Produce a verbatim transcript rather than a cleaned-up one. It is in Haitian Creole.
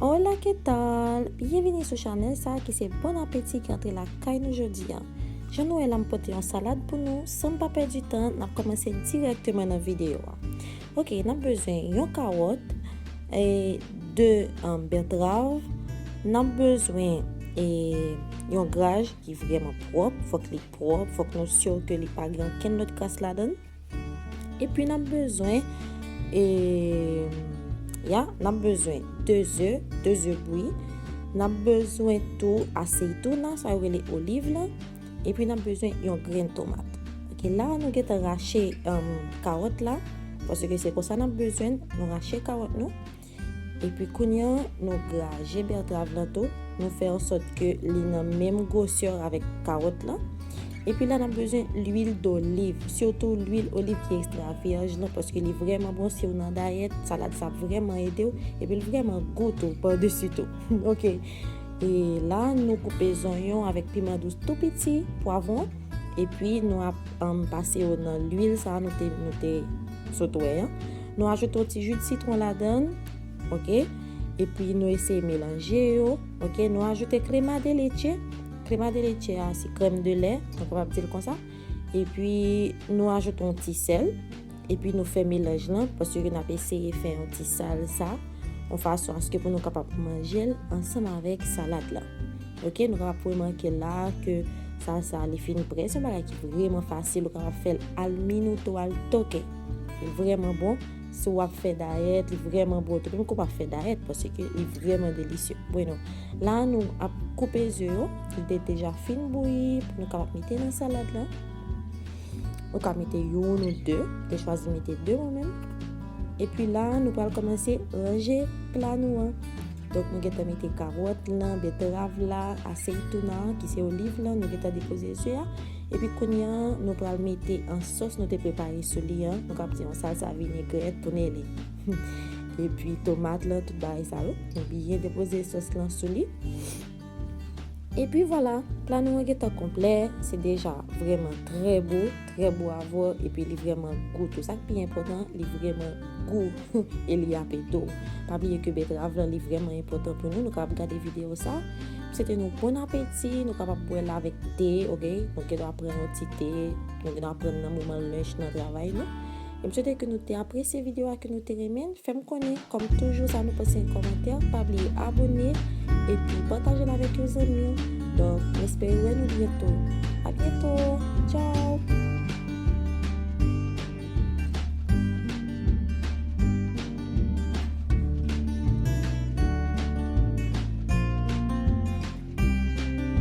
Hola, ¿qué tal? Byenvini sou chanèl sa ki se Bon Apeti ki antre lakay nou jodi a. Jan nou wè la, m pote yon salad pou nou. San m pa pèdi tan, n ap kòmanse dirèkteman nan videyo a. Ok, n ap bezwen yon kawòt, e, de, um, bètrav. N ap bezwen, e, yon graj ki vrèman pwòp. Fòk li pwòp, fòk nou si ke li pa gen okenn lòt kras ladan l. Epi n ap bezwen, e, ya, n ap bezwen de ze, de ze bwi. N ap bezwen tou aseytouna, sa yo rele oliv lan. Epi n ap bezwen yon grenn tomat. Ok, la nou gentan rache, um, kawòt la, paske se konsa n ap bezwen, nou rache kawòt nou. Epi kounye a, nou graje bètrav lan tou. Nou fè an sòt ke li nan menm gwosè avèk kawòt lan. Epi la, n ap bezwen lwil doliv, sitou lwil oliv ki ekstra vyèj lan, paske li vrèman bon si w nan dayèt, salad sa ap vrèman ede w, epi l vrèman gou tou, padesi tou. Ok. E la, nou koupe zonyon avèk piman dous tou piti, pwavwon, epi nou ap, um, pase yo nan lwil sa a nou te, nou te sot wè an. Nou ajoute yon ti ji de sitwon ladan l, ok? Epi nou eseye melanje yo, ok? Nou ajoute crema de leche. Crema de leche a, se krèm de lè, nou kapab di l konsa. Epi nou ajoute yon ti sèl. Epi nou fè melanj lan, paske n ap eseye fè yon ti salsa, yon fason aske pou nou kapab manje l ansanm avèk salad lan. Ok, nou kapab remake la ke salsa li fin prè. Se yon bagay ki vrèman fasil, ou kapab fè l al minuto, al toque. Li vrèman bon. Si w ap fè dayèt, li vrèman bon tou. Menm ke w pa fè dayèt, paske li vrèman delisye. Bueno, la nou ap koupe ze yo, li te deja fin bouyi, pou nou kapab mete nan salad lan. Ou ka mete youn ou de, te chwazi mete de mwen menm. Epi la, nou pral kòmanse ranje pla nou an. Donk, nou gentan mete kawòt lan, bètrav la, aseytouna an, ki se oliv lan, nou gentan depoze ze a. Epi kounye a, nou pral mete an sòs nou te prepare sou li an, nou ka di yon salsa vinegrèt pou Nelly. Epi tomat lan, tout bagay sa yo, nou byen depoze sòs lan sou li. Epi vwala, pla nou an gentan konplè, se deja vrèman trè bo, trè bo avò, epi li vrèman gou tou. Sa k pi enpòtan, li vrèman gou e li apeto. Pa bliye ke bètrav lan, li vrèman enpòtan pou nou. Nou kapab gade videyo sa. M swete nou bon apeti, nou kapab bwè l avèk te, ok? Nou gen dwa pran yon ti te, nou gen dwa pran nan moman lunch nan travay nou. E m swete ke nou te apresye videyo a, ke nou te renmen l. Fè m konnen, kòm toujou, sa nou panse nan kòmantè. Pa bliye abòne epi pataje l avèk yon zanmi w. Donk, m espere wè nou byento. A byento. Tchao.